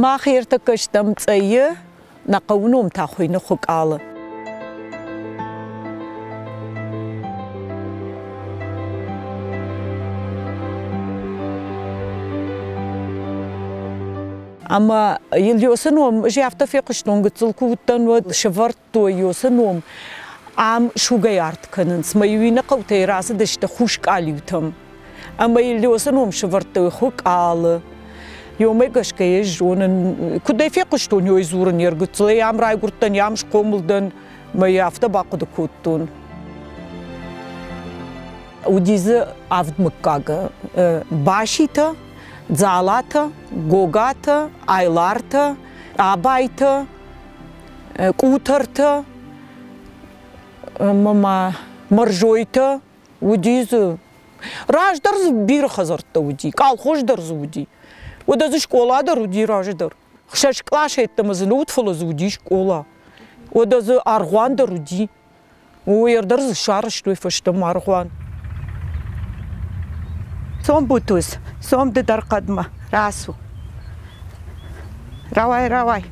Мах ӕртӕккӕ стӕм Цъӕйы, нӕ хъӕуы ном та хуыйны Хуыкъалы. Ӕмӕ йыл Йосы ном ӕз афтӕ фехъуыстон, гыццыл куы уыдтӕн, уӕд сӕвӕрдтой Йосы ном. Ам сугӕй арт кӕнынц. Мӕ иу иннӕ хъӕутӕй рацыдысты хус къалиутӕм. Ӕмӕ йыл Йосы ном сӕвӕрдтой Хуыкъалы. Ёмӕ гӕсгӕ ӕз зонын, куыд ӕй фехъуыстон ёй дзурын йе ргыццылӕй ам райгуырдтӕн, ам схъомыл дӕн, мӕ йӕ афтӕ бахъуыды кодтон. Уыди дзы авд мыггагы: Баситӕ, Дзалатӕ, Гогатӕ, Айлартӕ, Абайтӕ, Къутӕртӕ ӕмӕ ма Мӕрзойтӕ. Уыди дзы. Раздӕр дзы бирӕ хӕдзӕрттӕ уыди, колхоз дӕр дзы уыди. Уӕдӕ дзы скъола дӕр уыди раздӕр. Хсӕз къласы йеддӕмӕ дзы нӕ уыд, фӕлӕ дзы уыди скъола. Уӕдӕ дзы аргъуан дӕр уыди. Уый дӕр дзы сарӕзтой фӕстӕмӕ аргъуан. Цом, Бутуз, цом ды дӕр хъӕдмӕ, рацу. Рауай, рауай.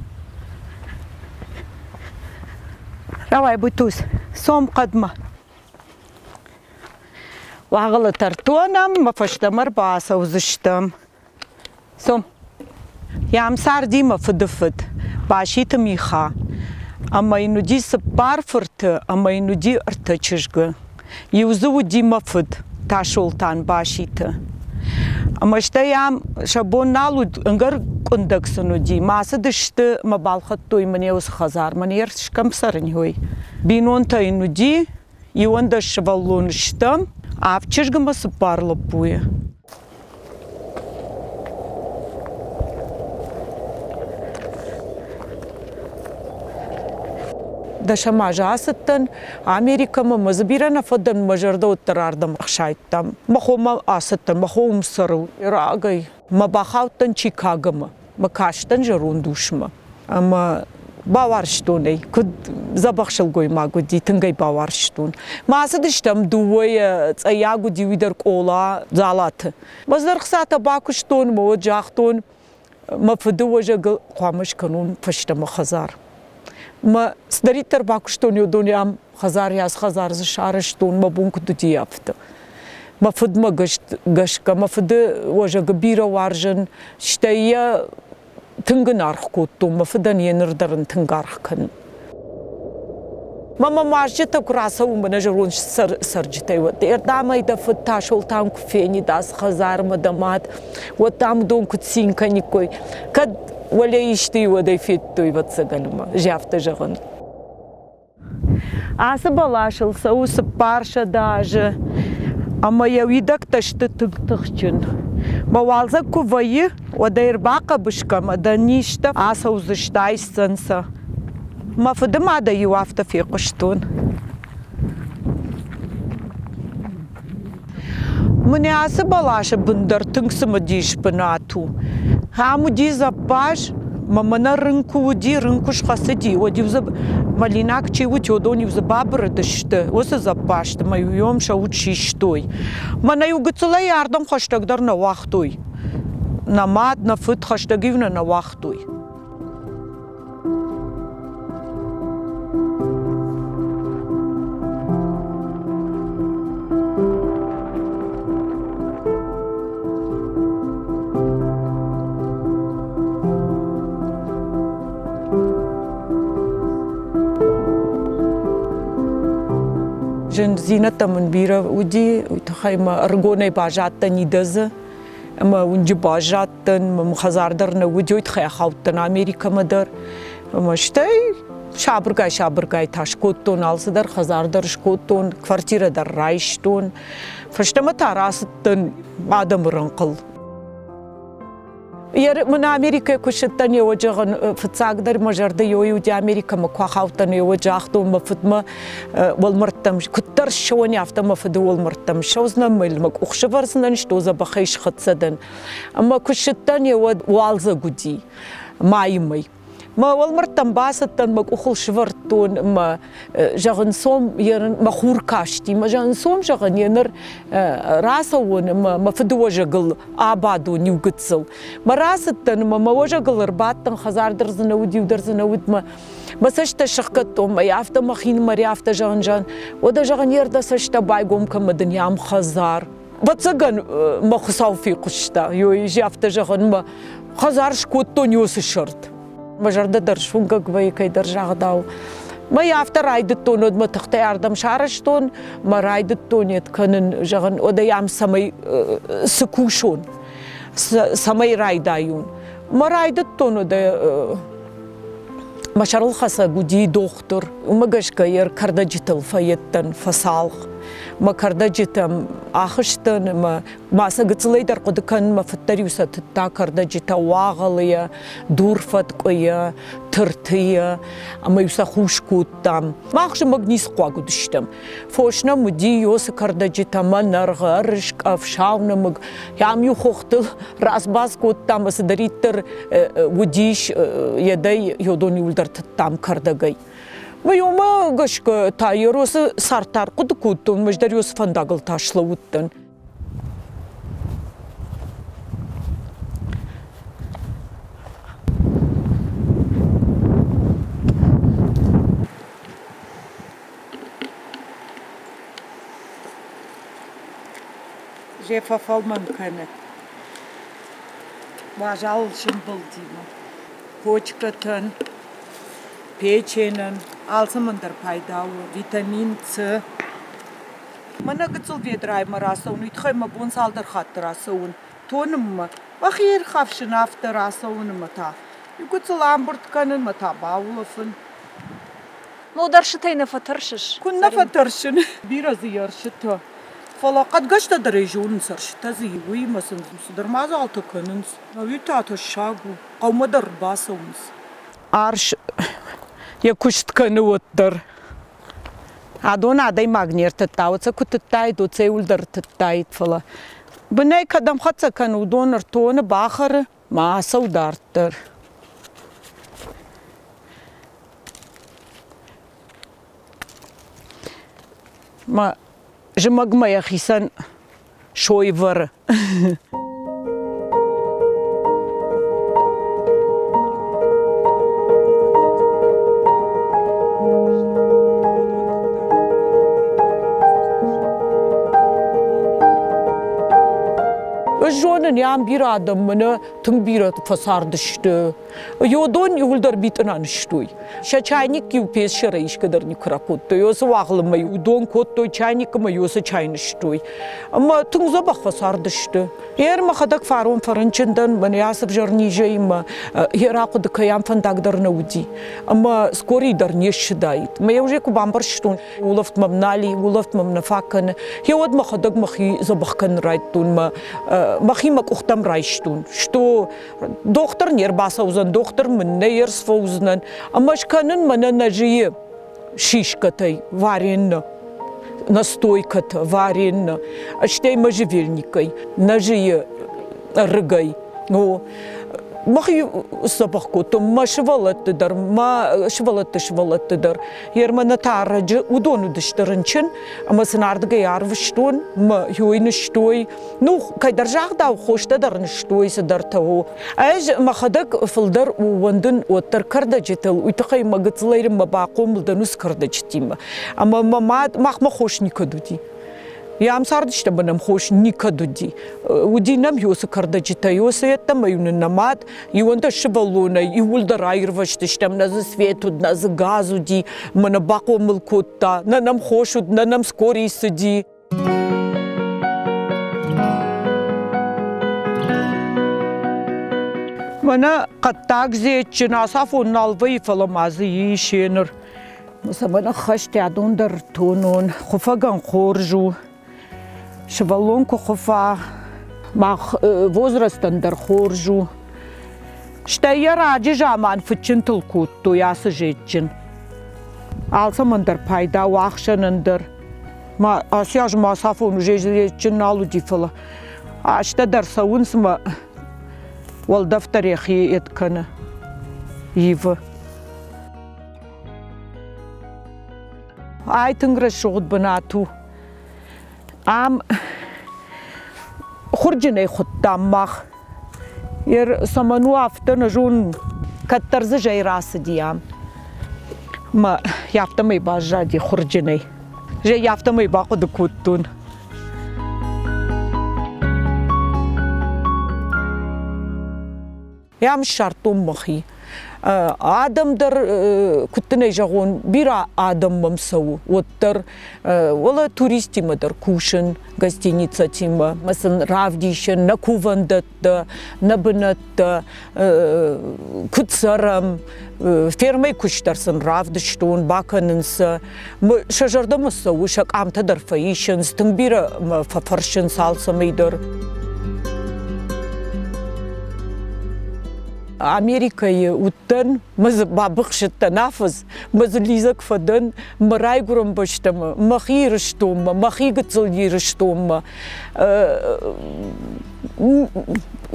Рауай, Бутуз, цом хъӕдмӕ. Уагъылы тӕртонӕм мӕ фӕстӕмӕ рбацӕудзыстӕм. Цом. Йӕм царди мӕ фыдыфыд, Баситы Миха. Ӕмӕ йын уыди цыппар фырты ӕмӕ йын уыди ӕртӕ чызгы. Иу дзы уыди мӕ фыд, Тасолтан Баситы. Ӕмӕ стӕй ам сӕ бон нал уыд, ӕгӕр къуындӕг сын уыди. Ма цыдысты мӕ балхӕдтой мӕнӕ уыцы хӕдзар, мӕнӕ кӕм цӕрын, уый. Бинонтӕ йын уыди, 11 сывӕллоны стӕм, авд чызг ӕмӕ цыппар лӕппуйы. Дӕсӕм азы ацыдтӕн Америкӕмӕ, мӕ дзы бирӕ нӕ фӕдӕн, мӕ зӕрдӕ уӕддӕр ардӕм ӕхсайдта. Мӕ хомӕ ацыдтӕн, мӕ хо уым цӕры рагӕй. Мӕ бахаудтӕн Чикагомӕ. Мӕ кастӕн зӕронд усмӕ. Ӕмӕ бауарзтон ӕй, куыд дзӕбӕх сылгоймаг уыди, тынг ӕй бауарзтон. Ма ацыдыстӕм дыууӕйӕ, цъӕйаг уыди уый дӕр Къола Дзалаты. Мӕ зӕрхцатӕ бакуыстон, мӕ уӕд загътон, мӕ фыды уӕзӕгыл хъуамӕ скӕнон фӕстӕмӕ хӕдзар. Мӕ цыдӕриддӕр бакуыстон, уыдон ам хӕдзар йас хӕдзар дзы сарӕзтон, мӕ бон куыд уыди, афтӕ. Мӕ фыдмӕ гӕсгӕ, мӕ фыды уӕзӕгы бирӕ уарзын, стӕй йӕ тынг ын аргъ кодтон, мӕ фыдӕн йе ныр дӕр ын тынг аргъ кӕнын. Мӕ мӕ мазджытӕ куы рацӕуын мӕнӕ зӕронд цӕрджытӕй, уӕд ӕрдӕмӕй дӕ фыд Тасолтан куы фенид ацы хӕдзармӕ дӕ мад, уӕд дам уыдон куыд цин кӕниккой. Кӕд уӕле исты уӕд ӕй федтой, ӕвӕццӕгӕн, ӕмӕ афтӕ зӕгъын. Ацы бӕласыл цӕуы 400 азы ӕмӕ йӕ уидӕгтӕ сты тынг тыхджын. Мӕ уалдзӕг куы вӕййы, уӕд ӕй ӕрбахъӕбыс кӕн ӕмӕ дӕ низтӕ ацӕудзысты, айсдзӕн сӕ. Мӕ фыдымадӕй-иу афтӕ фехъуыстон. Мӕнӕ ацы бӕласы бын дӕр тынг цымыдис бынат у. Ам уыди зӕппаз, мӕ мӕнӕ рын куы уыди, рын куы схӕцыди, уӕд-иу дзы мӕлинаг чи уыд, уыдон-иу дзы бабырыдысты уыцы зӕппазты мӕ-иу сӕ уд систой. Мӕнӕ-иу гыццылӕй ардӕм хӕстӕгдӕр нӕ уагътой. Нӕ мад, нӕ фыд хӕстӕг-иу нӕ нӕ уагътой. Зындзинӕдтӕ мын бирӕ уыди, уый тыххӕй мӕ ӕрыгонӕй баззадтӕн идӕдзы ӕмӕ уынджы баззадтӕн, мӕм хӕдзар дӕр нӕ уыди, уый тыххӕй ахаудтӕн Америкӕмӕ дӕр. Ӕмӕ стӕй сабыргай-сабыргай та скодтон алцыдӕр, хӕдзар дӕр скодтон, квартирӕ дӕр райстон. Фӕстӕмӕ та рацыдтӕн адӕмы рӕнхъыл. Мын Америкӕйы куы ссыдтӕн, еуӕд зӕгъын, фыццагдӕр мӕ зӕрдӕ еуӕй уыди Америкӕмӕ куы ахаудтӕн, еуӕд загътон мӕ фыдмӕ уӕлмӕрдтӕм, куыддӕр ссӕуӕн, афтӕ мӕ фыды уӕлмӕрдтӕм ссӕудзынӕн, мӕ къух сӕвӕрдзынӕн, стӕй дзӕбӕхӕй схӕццӕ дӕн. Ӕмӕ куы ссыдтӕн, еуӕд уалдзӕг уыди, майы мӕй. Мӕ уӕлмӕрдтӕм бацыдтӕн, мӕ къухыл сывӕрдтон мӕ зӕгъын сом мӕ хур касти, мӕ зӕгъын сом зӕгъын йе ныр рацӕуон ӕмӕ мӕ фыдыуӕзӕгыл абадон иу гыццыл. Мӕ рацыдтӕн ӕмӕ мӕ уӕзӕгыл ӕрбадтӕн, хӕдзар дӕр дзы нӕ уыд, иу дӕр дзы нӕ уыд, мӕ мӕ цӕстӕ сыхгӕдтон, мӕ афтӕ мӕхинымӕр афтӕ зӕгъын, зӕгъын, уӕдӕ зӕгъын йе рдӕ цӕстӕ байгом кӕн мӕ дын ам хӕдзар. Ӕвӕццӕгӕн мӕ Хуыцау фехъуыста, ёй афтӕ зӕгъын мӕ хӕдзар скодтон ёсы сӕрд. Мӕ зӕрдӕ дӕр суынгӕг вӕййы кӕйдӕр загъдау. Мӕ афтӕ райдыдтон, уӕд мӕ тыхтӕй ардӕм сарӕзтон, мӕ райдыдтон ед кӕнын, зӕгъын, уӕд ӕй ам цӕмӕй цы кусон, цӕмӕй райдайон. Мӕ райдыдтон, уӕд мӕ сӕрылхӕцӕг уыди дохтыр. Уымӕ гӕсгӕ йӕ кӕрдӕджытыл фӕедтӕн, фӕцалх. Мӕ кӕрдӕджытӕм ахызтӕн ӕмӕ ма сӕ гыццылӕй дӕр хъуыды кӕнын, мӕ фыддӕр-иу сӕ тыдта кӕрдӕджытӕ уагъылыйӕ, дурфӕткъуыйӕ, тыртыйӕ, ӕмӕ-иу сӕ хус кодтам. Мах зымӕг ницы хъуаг уыдыстӕм. Фос нӕм уыди ёсы кӕрдӕджытӕ, мӕнӕргъы, ӕрыскъӕф, саунӕмыг. Ам-иу хохтыл разбаз кодтам, цыдӕриддӕр уыдис, йедӕй йодон иуылдӕр тыдтам кӕрдӕгӕй. Уымӕ гӕсгӕ та Еросы цард та ӕрхъуыды кодтон, ӕз дӕр Еросы фӕндагыл та слӕууыдтӕн. Же фӕфӕлмӕн кӕны. Уазал сымбылдимӕ. Почкӕтӕн, печенӕн, алцӕмӕн дӕр пайда у. Витамин С. Мӕнӕ гыццыл ведраймӕ рацӕуын, уый тыххӕй мӕ бон цалдӕр хатты рацӕуын тонынмӕ. Мӕхи ирхӕфсын афтӕ рацӕуын ӕмӕ та иу гыццыл амбырд кӕнын ӕмӕ та баулӕфын. Ну, дӕрсытӕй нӕ фӕтӕрсыс? Куыннӕ фӕтӕрсын? Бирӕ дзы ӕрсытӕ. Фӕлӕ хъӕдгӕстӕ дӕр ӕй зонынц, ӕрсытӕ дзы уыимӕ сын цыдӕр мадзалтӕ кӕнынц. Ӕви та тӕссаг у, хъӕумӕ дӕр бацӕуынц. Арс йӕ куыст кӕны уӕддӕр. Адон адӕймаг не ртыдта, уӕд сӕ куы тыдтаид, уӕд сӕ иуылдӕр тыдтаид, фӕлӕ бынӕй кӕдӕм хӕццӕ кӕны, уыдон ӕртоны, бахӕры, ма ацӕу дарддӕр. Мӕ зымӕгмӕ йӕхицӕн сой вӕры. Ӕз зонын, ам бирӕ адӕм мӕнӕ тынг бирӕ фӕцардысты. Йодон иуылдӕр битъына нызтой. Сӕ чайник-иу пессерӕй искӕдӕр никуы ракодтой. Оцы уагълымӕ уыдон кодтой чайник ӕмӕ оцы чай нызтой. Ӕмӕ тынг дзӕбӕх фӕцардысты. Ер мӕхӕдӕг фарон фӕрынчын дӕн, мӕнӕ ацы ӕвзӕр низӕй ӕмӕ йӕ рахъуыды кӕй фӕндаг дӕр нӕ уыди. Ӕмӕ скорый дӕр не ссыдаид. Мӕ йӕ уже куы бамбӕрстон, улӕфт мӕм нал и, улӕфт мӕм нӕ фаг кӕны. Гъеуӕд мӕхӕдӕг мӕхи дзӕбӕх кӕнын райдыдтон, мӕ мӕхи мӕ къухтӕм райстон, что дохтыр не рбацӕудзӕн, дохтыр мын нӕ ӕрцӕудзынӕн. Ӕмӕ скӕнын мӕнӕ нӕзыйы шишкӕтӕй варенье, настойкӕтӕ, варенье, стӕй можжевельникӕй, нӕзыйы рыгӕй. О, мӕхи сдзӕбӕх кодтон мӕ сывӕллӕтты дӕр, мӕ сывӕллӕтты сывӕллӕтты дӕр. Ермӕнӕ та ӕрӕджы уыдон уыдысты рынчын, ӕмӕ сын ардыгӕй арвыстон, мӕ хёй нызтой. Ну, кӕйдӕр загъдау, хостӕ дӕр нызтой цыдӕртӕ. О. Ӕз мӕхӕдӕг фылдӕр ууӕндын уӕддӕр кӕрдӕджытыл, уый тыххӕй мӕ гыццылӕй мӕ бахъомыл дӕн уыцы кӕрдӕджытимӕ. Ӕмӕ мӕ мад махмӕ хос никӕд уыди. Йӕ ам цардыстӕм нӕм хос никӕд уыди. Уыди нӕм ёсы кӕрдӕджытӕ, ёсы йеддӕмӕ-иу нын нӕ мад 11 сывӕллонӕй иууылдӕр аирвӕзтыстӕм, нӕ дзы свет уыд, нӕ дзы газ уыди, мӕ нӕ бахъомыл кодта, нӕ нӕм хос уыд, нӕ нӕм скорый цыди. Мӕнӕ хъӕддаг зетджын ацафон нал вӕййы, фӕлӕ ма дзы ис еныр. Цӕмӕн ӕххӕст адон дӕр тонон, хуыфӕгӕн хорз у. Сывӕллон куы хуыфа, мах возрастӕн дӕр хорз у. Стӕй йӕ раджы заман фыдджынтыл кодтой ацы зетджын. Алцӕмӕн дӕр пайда у, ӕхсӕнӕн дӕр. Ма ацы аз ма цафон зетджын нал уыди, фӕлӕ азтӕ дӕр цӕуынц мӕ уӕлдӕф дӕр йӕхи ед кӕны. ивы. Ай тынг рӕсугъд бынат у. Ам хурджынӕй хуыдтам мах. Ер цӕмӕн у афтӕ нӕ зонын. Кӕддӕр дзы зӕй рацыди ам. Мӕ афтӕмӕй баззади хурджынӕй. Зӕй афтӕмӕй бахъуыды кодтон. Ам ссардтон мӕхи. Адӕм дӕр, куыд дын ӕй зӕгъон, бирӕ адӕм мӕм цӕуы, уӕддӕр уӕлӕ туристтимӕ дӕр кусын, гостиницӕтимӕ, мӕ сын равдисын нӕ кувӕндӕттӕ, нӕ бынӕттӕ, куыд цӕрӕм, фермӕйы куыст дӕр сын равдыстон, бакӕнын сӕ. Сӕ зӕрдӕмӕ цӕуы, сӕ къамтӕ дӕр фӕисынц, тынг бирӕ мӕ фӕфӕрсынц алцӕмӕй дӕр. Америкӕйы уыдтӕн, мӕ дзы бабыхсыдтӕн афӕдз, мӕ дзы лидзӕг фӕдӕн мӕ райгуырӕн бӕстӕмӕ, мӕхи Ирыстонмӕ, мӕхи гыццыл Ирыстонмӕ.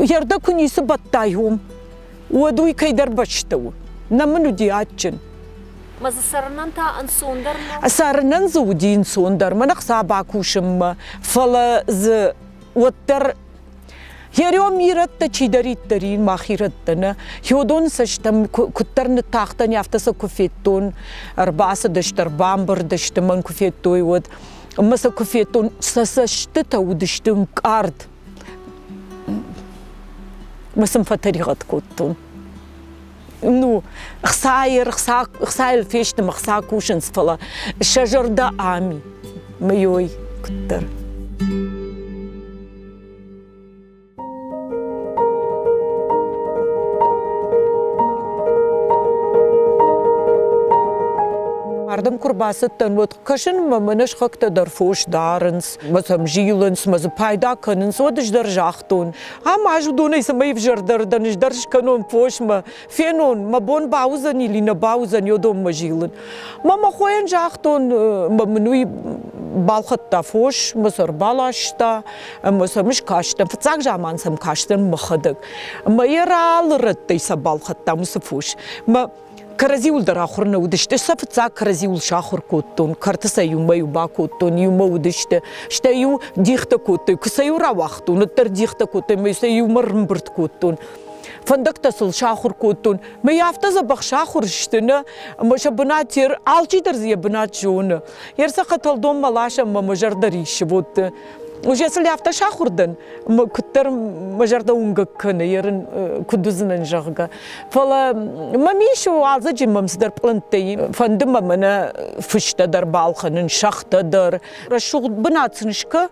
Зӕрдӕ куы ницы бӕттай уым, уӕд уый кӕйдӕр бӕстӕ у. Нӕ мын уыди адджын. Мӕ дзы цӕрынӕн та ӕнцондӕр нӕу? Цӕрынӕн дзы уыди ӕнцондӕр, мӕн ӕхца бакусынмӕ, фӕлӕ дзы уӕддӕр Ереум ирӕттӕ чидӕриддӕр и, мах ирӕттӕ нӕ. Хеодоны цӕстӕм куыддӕр ныттахтӕн, афтӕ сӕ куы федтон, ӕрбацыдысты, ӕрбамбырд сты, мӕн куы федтой, уӕд. Ӕмӕ сӕ куы федтон, сӕ цӕстытӕ уыдысты ӕнкъард. Мӕ сын фӕтӕригъӕд кодтон. Ну, хцайы, хцайыл фесты мӕ хца кусынц, фӕлӕ сӕ зӕрдӕ ами, мыйой куыддӕр. Ардӕм куы рбацыдтӕн, уӕд кӕсын мӕ мӕнӕ сыхӕгтӕ дӕр фос дарынц, мӕ сӕм зилынц, мӕ дзы пайда кӕнынц, уӕд ӕз дӕр загътон, ам ӕз уыдонӕй цӕмӕй ӕвзӕрдӕр дӕн, ӕз дӕр скӕнон фосмӕ, фенон, мӕ бон бауыдзӕн или нӕ бауыдзӕн уыдонмӕ зилын. Мӕ мӕ хойӕн загътон, мӕ мын уый балхӕдта фос, мӕ сӕ ӕрбаласта, ӕмӕ сӕм скастӕн. Фыццаг заман сӕм кастӕн мӕхӕдӕг. Мӕ йӕ алы рӕттӕй сӕ балхӕдтам уыцы фос. Мӕ кӕрӕдзиуыл дӕр ахуыр нӕ уыдысты. Сӕ фыццаг кӕрӕдзиуыл сахуыр кодтон, кӕрты сӕ иумӕ-иу бакодтон, иумӕ уыдысты. Стӕй-иу дихтӕ кодтой. Куы сӕ-иу рауагътон, уӕддӕр дихтӕ кодтой, ӕмӕ сӕ иумӕ рымбырд кодтон. Фӕндӕгтӕ сыл сахуыр кодтон. Мӕ афтӕ дзӕбӕх сахуыр сты, нӕ, ӕмӕ сӕ бынат алчидӕр дзы йӕ бынат зоны. Йе рсӕ хӕтӕлдонмӕ ласӕм ӕмӕ мӕ зӕрдӕ риссы. Вот уже сыл афтӕ сахуыр дӕн, ӕмӕ куыддӕр мӕ зӕрдӕ уынгӕг кӕны, ерын куыд уыдзынӕн, зӕгъгӕ. Фӕлӕ мӕм ис уалдзӕджы мӕм цыдӕр пълӕнттӕ и. Фӕнды мӕ мӕнӕ фыстӕ дӕр балхӕнын, сӕгътӕ дӕр. Рӕсугъд бынат сын скӕ,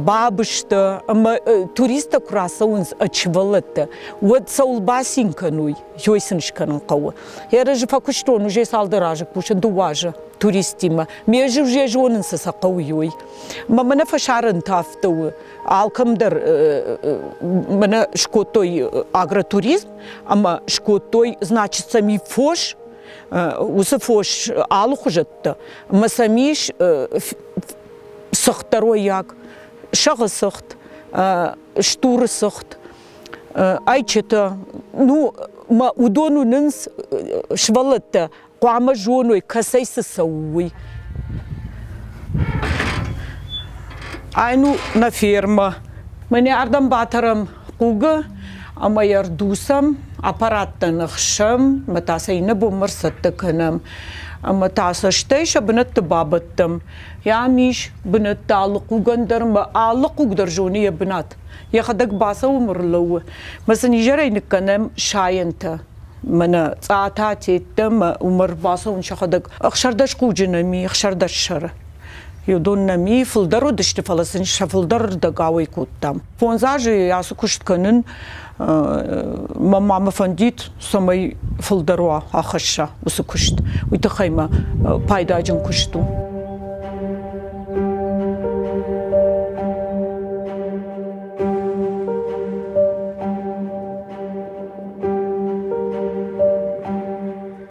бабызтӕ ӕмӕ туристтӕ куы рацӕуынц ӕд сывӕллӕттӕ, уӕд цӕуыл бацин кӕной, уый сын скӕнын хъӕуы. Йӕ разы фӕкуыстон уже цалдӕр азы кусын, дыууӕ азы туристтимӕ. Ме ӕз уже зонын, цы сӕ хъӕуы, уый. Мӕ мӕнӕ фӕсарӕнты афтӕ у. Алкӕм дӕр мӕнӕ скодтой агротуризм ӕмӕ скодтой, значит, сӕм и фос, уыцы фос алыхуызӕттӕ, ӕмӕ сӕм ис цыхт дӕр уӕййаг, сӕгъы цыхт, стуры цыхт, ӕйчытӕ. Ну, мӕ уыдон уынынц сывӕллӕттӕ хъуамӕ зоной, кӕцӕй цы цӕуы, уый. Ай ну нӕ фермӕ. Мӕнӕ ардӕм батӕрӕм хъугы ӕмӕ йӕ ӕрдуцӕм, аппараттӕ ныхсӕм, ӕмӕ та сӕ иннӕ бонмӕ ӕрцӕттӕ кӕнӕм. Ӕмӕ та сӕ стӕй сӕ бынӕтты бабӕттӕм. Ам ис бынӕттӕ алы хъугӕн дӕр ӕмӕ алы хъуг дӕр зоны йӕ бынат. Йӕхӕдӕг бацӕуы ӕмӕ ӕрлӕууы. Мӕ сын изӕрӕй ныккӕнӕм сайӕнтӕ. Мӕнӕ цъата, теттӕ ӕмӕ уымӕ ӕрбацӕуын сӕхӕдӕг 16 хъуджы нӕм и, 16 сӕры. Уыдон нӕм и, фылдӕр уыдысты, фӕлӕ сын сӕ фылдӕр рдӕг ауӕй кодтам. Фондз азы ацы куыст кӕнын, мӕ ма мӕ фӕндид, цӕмӕй фылдӕр уа, ахӕсса уыцы куыст. Уый тыххӕй мӕ пайдаджын куыст у.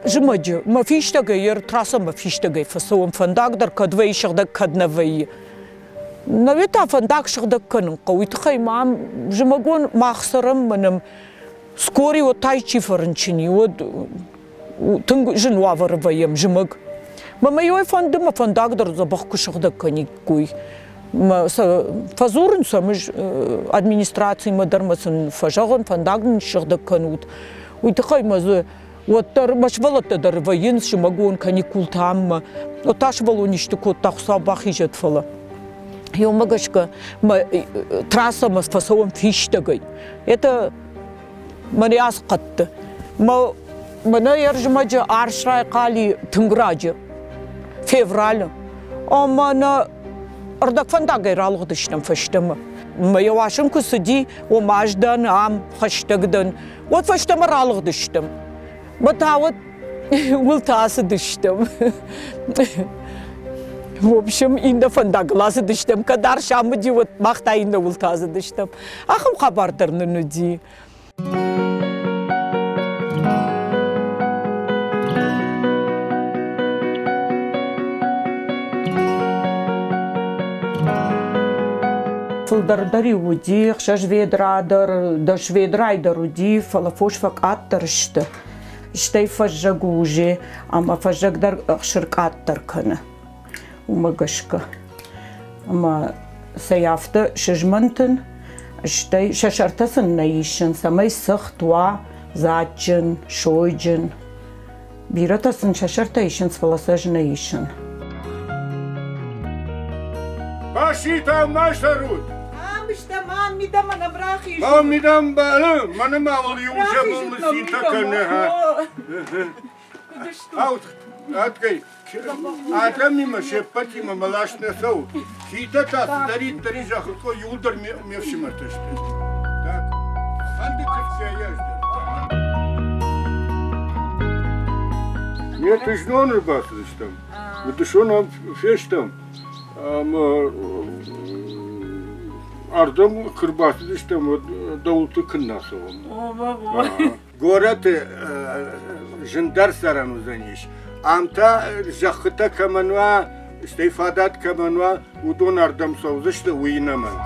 Зымӕджы мӕ фистӕгӕй йӕ трассӕмӕ фистӕгӕй фӕцӕуӕм фӕндаг дӕр кӕд вӕййы сыгъдӕг, кӕд нӕ вӕййы. Науӕд та фӕндаг сыгъдӕг кӕнын хъӕуы, уый тыххӕй ма зымӕгон мах цӕрӕм мӕнӕм Скорый уӕд та чи фӕрынчын и, уӕд тынг зын уавӕры вӕййӕм зымӕг. Мӕ мӕ иуӕй фӕнды, мӕ фӕндаг дӕр дзӕбӕх куы сыгъдӕг кӕниккой. Мӕ сӕ фӕдзурын сӕм ӕз администрацимӕ дӕр мӕ сын фӕзӕгъын, фӕндаг нын ссыгъдӕг кӕнут. Уый тыххӕй мӕ дзы уӕддӕр мӕ сывӕллӕттӕ дӕр вӕййынц зымӕгон каникултӕ ам мӕ. Уӕд та сывӕллон исты кодта, Хуыцау бахизӕд, фӕлӕ. Еумӕ гӕсгӕ мӕ трассӕмӕ фӕцӕуӕм фистӕгӕй. Это мӕнӕ ацы хъӕдты. Мӕ мӕнӕ ӕрзымӕджы арс райхъали тынг раджы, февралы. Ӕмӕ нӕ ӕрдӕгфӕндагӕй ралыгъдыстӕм фӕстӕмӕ. Мӕ йӕ уасын куы цыди, ома ӕз дӕн ам, хӕстӕг дӕн, уӕд фӕстӕмӕ ралыгъдыстӕм. Мӕ та уӕд уылты ацыдыстӕм. В общем, иннӕ фӕндагыл ацыдыстӕм, кӕд арс ам уыди, уӕд мах та иннӕ уылты ацыдыстӕм. Ахӕм хабар дӕр нын уыди. Фылдӕр дӕр-иу уыди, ӕхсӕз ведра дӕр, дӕс ведрайы дӕр уыди, фӕлӕ фос фӕкъаддӕр сты. Стӕй фӕззӕг у уже, ӕмӕ фӕззӕг дӕр ӕхсыр къаддӕр кӕны. Уымӕ гӕсгӕ. Ӕмӕ сӕ афтӕ сызмӕнтын, стӕй сӕ сӕртӕ сын нӕ исын, цӕмӕй цыхт уа, дзаджджын, сойджын. Бирӕтӕ сын сӕ сӕртӕ исынц, фӕлӕ сӕ ӕз нӕ исын. Баситӕ ма сӕрут! Ам стӕм, ам мидӕмӕ нӕм рахизут. Ам мидӕм балы, мӕнӕ ма уыл иу зӕбулы цинтӕ кӕны. Аут, аткӕй, адӕмимӕ се ппӕтимӕ мӕ ласт нӕ цӕуы. Хитӕ та цыдӕриддӕр и зӕххыл кой иуылдӕр ме фсымӕртӕ сты. Так, фӕнды куыдтӕй ӕз дӕр. Нет, знон ӕрбацыдыстӕм. Дысон ам фестӕм ӕмӕ ардӕм куы рбацыдыстӕм, уӕд дӕуылты куыннӕ цӕуӕм. Горӕты зындӕр цӕрӕн уыдзӕнис. Ам та зӕххытӕ кӕмӕн уа, стӕй фадат кӕмӕн уа, уыдон ардӕм цӕудзысты, уый нӕмӕнг.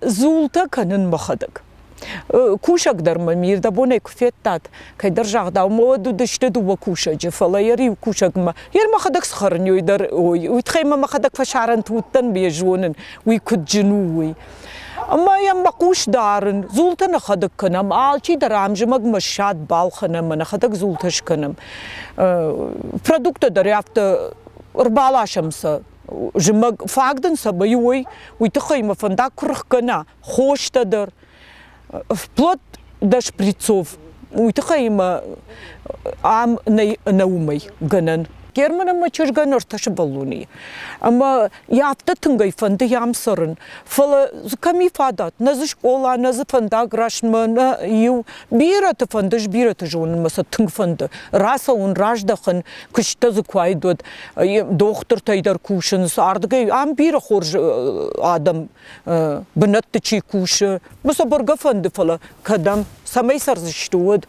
Дзултӕ кӕнын мӕхӕдӕг. Кусӕг дӕр мӕм ирдӕбонӕй куы федтат, кӕйдӕр загъдау, мӕ уӕд уыдысты дыууӕ кусӕджы, фӕлӕ йӕ иу кусӕгмӕ, йе мӕхӕдӕг схӕрын уый дӕр, ой, уый тыххӕй мӕ мӕхӕдӕг фӕсарӕнты уыдтӕн, ме зонын, уый куыд зын у, уый. Ӕмӕ йӕм мӕ хъус дарын, дзултӕ нӕхӕдӕг кӕнӕм, алчи дӕр ам зымӕгмӕ ссад балхӕнӕм ӕмӕ нӕхӕдӕг дзултӕ скӕнӕм. Продукттӕ дӕр афтӕ ӕрбаласӕм сӕ зымӕг фаг дын цӕмӕй уой, уый тыххӕй мӕ фӕндаг куы рыхгӕна, хостӕ дӕр, вплоть до шприцов, уый тыххӕй мӕ ам нӕй ӕнӕ уымӕй гӕнӕн. Герман ӕмӕ чызгӕн ӕртӕ сывӕллоны ӕмӕ йӕ афтӕ тынгӕй фӕнды йӕм цӕрын, фӕлӕ дзы кӕм и фадат, нӕ дзы скъола, нӕ дзы фӕндаг рӕстмӕ, нӕ иу. Бирӕты фӕнды, бирӕты зонынмӕ сӕ тынг фӕнды. Рацӕуын, раздӕхын, куысттӕ дзы куы уаид, уӕд дохтыртӕй дӕр кусынц, ардыгӕй ам бирӕ хорз адӕм бынӕтты чи кусы, мӕ сӕ бӕргӕ фӕнды, фӕлӕ кӕдӕм, цӕмӕй цӕрдзысты, уӕд.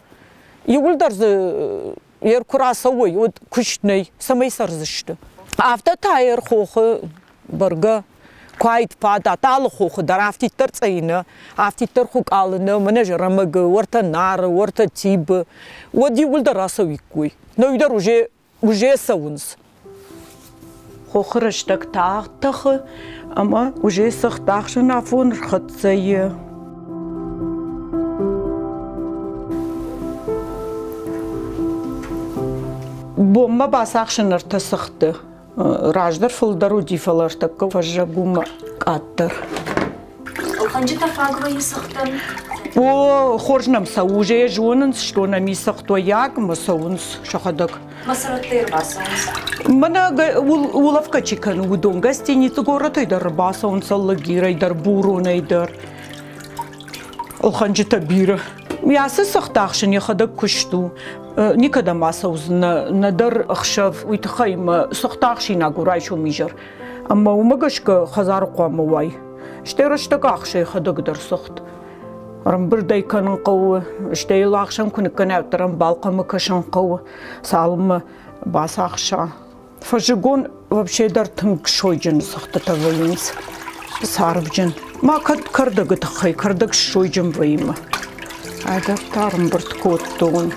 Иууылдӕр дзы йе куы рацӕуой, уӕд куыст нӕй, цӕмӕй цӕрдзысты. Афтӕ та ӕрхохы бӕргӕ куайд фадат алы хохы дӕр афтиддӕр цъӕйны, афтиддӕр хуыкъалы нӕ, мӕнӕ Зӕрӕмӕгы, уӕртӕ Нары, уӕртӕ Тибы, уӕд иууылдӕр ацӕуиккой. Нӕуи дӕр уже уже цӕуынц. Хохы рӕстӕг тагъд тӕхы ӕмӕ уже цыхт ахсын афон рхӕццӕ и. Бонмӕ бацахсын ӕртӕ цыхты. Раздӕр фылдӕр уыди, фӕлӕ ӕртӕккӕ фӕззӕг уымӕ къаддӕр. Ӕлхӕнджытӕ фаг вӕййы цыхтӕн? О, хорз нӕм цӕуы, уже зонынц, что нӕм и цыхтуайаг ӕмӕ цӕуынц сӕхӕдӕг. Мӕ ӕрбацӕуынц? Мӕнӕ улӕфгӕ чи кӕны, уыдон гостиницы горӕтӕй дӕр ӕрбацӕуынц, Аллагирӕй дӕр, Буронӕй дӕр. Ӕлхӕнджытӕ бирӕ. Ацы цыхт ахсын йӕхӕдӕг куыст у. Никӕдӕм ацӕудзынӕ нӕдӕр ӕхсӕв, уый тыххӕй мӕ цыхт ахсинаг у райсом изӕр. Ӕмӕ уымӕ гӕсгӕ хӕдзары хъуамӕ уай. Стӕй рӕстӕг ахсы йӕхӕдӕг дӕр цыхт. Ӕрӕмбырд ӕй кӕнын хъӕуы, стӕй йыл ӕхсӕн куы ныккӕнай, уӕддӕр ӕм балхъӕмӕ кӕсын хъӕуы, цалынмӕ бацахса. Фӕззыгон вообще дӕр тынг сойджын цыхтытӕ вӕййынц, царвджын. Ма кӕд кӕрдӕгы тыххӕй, кӕрдӕг ссойджын вӕййы. Ӕгӕр та ӕрӕмбырд кодтон.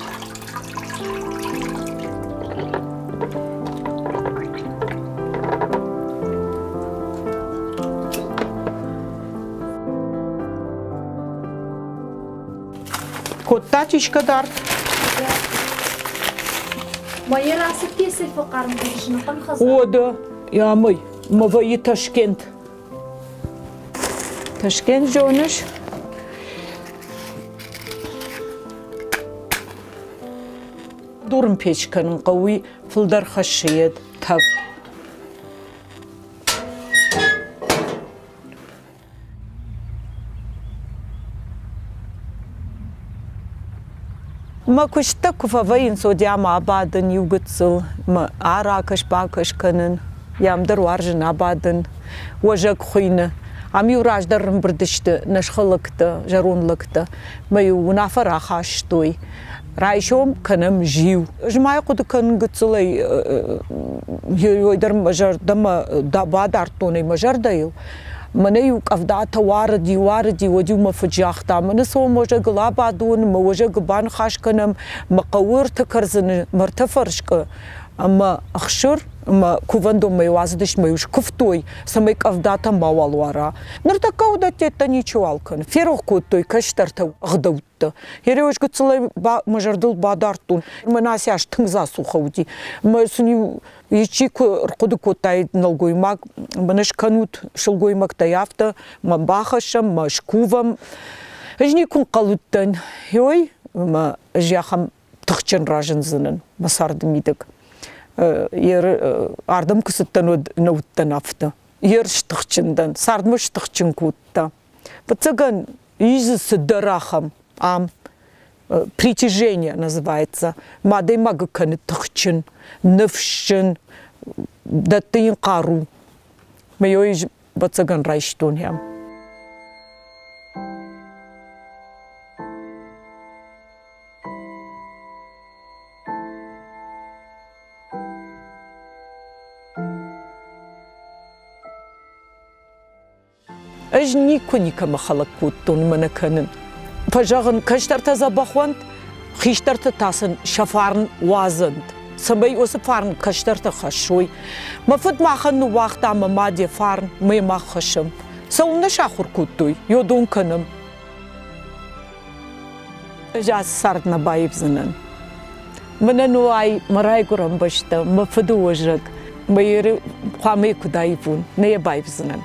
Кодтат искӕд арт? Мӕйы рацыд пецы фӕхъарм зынхъӕн хӕдзар. О, да, ямый, мӕ вӕййы Ташкент. Ташкент зоныс? Дурын печ кӕнын хъӕуы, фылдӕр хӕссы йӕ тӕвд. Мӕ куысттӕ куы фӕвӕййынц, уӕд ӕм абадын иу гыццыл, мӕ аракӕс-бакӕс кӕнын, йӕм дӕр уарзын абадын. Уӕзӕг хуыйны. Ам-иу раздӕр ӕрӕмбырд сты нӕ схылӕгтӕ, зӕронд лӕгтӕ. Мӕ-иу уынаффӕ рахастой. Райсом кӕнӕм зиу. Ӕз ма хъуыды кӕнын гыццылӕй, дӕр мӕ зӕрдӕмӕ бадардтон ӕй мӕ зӕрдӕйыл. Мӕнӕ-иу къӕвдатӕ уарыди, уарыди, уӕд-иу мӕ фыд загъта, мӕнӕ цӕуӕм уӕзӕгыл абадон, мӕ уӕзӕгы баныхас кӕнӕм, мӕ хъӕуы ӕртӕ кӕрдзыны, мӕ ӕртӕ фӕрскъы ӕмӕ ӕхсыр ӕмӕ кувӕндонмӕ уадзыдысты мӕ-иу скуывтой, цӕмӕй къӕвдатӕ мауал уара. Ныртӕккӕ уыдӕттӕ ничиуал кӕны. Ферох кодтой кӕстӕртӕ ӕгъдӕуттӕ. Ереуӕз гыццылӕй мӕ зӕрдыл бадардтон. Мӕн ацы аз тынг засуха уыди. Мӕ сын-иу исчи куы рхъуыды кодтаид нӕлгоймаг, мӕнӕ скӕнут сылгоймӕгтӕй афтӕ, мӕ бахӕссӕм, мӕ скувӕм. Ӕз никуы нхъӕл уыдтӕн, ой, мӕ ӕз ахӕм тыхджын разындзынӕн мӕ царды мидӕг. Ардӕм куы цыдтӕн, уӕд нӕ уыдтӕн афтӕ. Ер стыхджын дӕн, цардмӕ стыхджын кодта. Фыццагӕн, ис дзы цыдӕр ахӕм ам притяжение называется. Адӕймагы кӕны тыхджын, ныфсджын, дӕтты йын хъару. Мӕ ӕвӕццӕгӕн райстон йӕм. Ӕз никуы никӕмӕ хӕлӕг кодтон ӕмӕ нӕ кӕнын. Фӕзӕгъын, кӕстӕртӕ дзӕбӕх уӕнт, хистӕртӕ та сын сӕ фарн уадзӕнт, цӕмӕй уыцы фарн кӕстӕртӕ хӕссой. Мӕ фыд махӕн ныууагъта мӕ мад йӕ фарн, мӕ мах хӕссӕм. Цӕуылнӕ сахуыр кодтой, йодон кӕнӕм. Ӕз ацы цард нӕ баивдзынӕн. Мӕнӕн у ай мӕ райгуырӕн бӕстӕ, мӕ фыды уӕзӕг. Мӕ хъуамӕ куыд аивон, нӕ йӕ баивдзынӕн.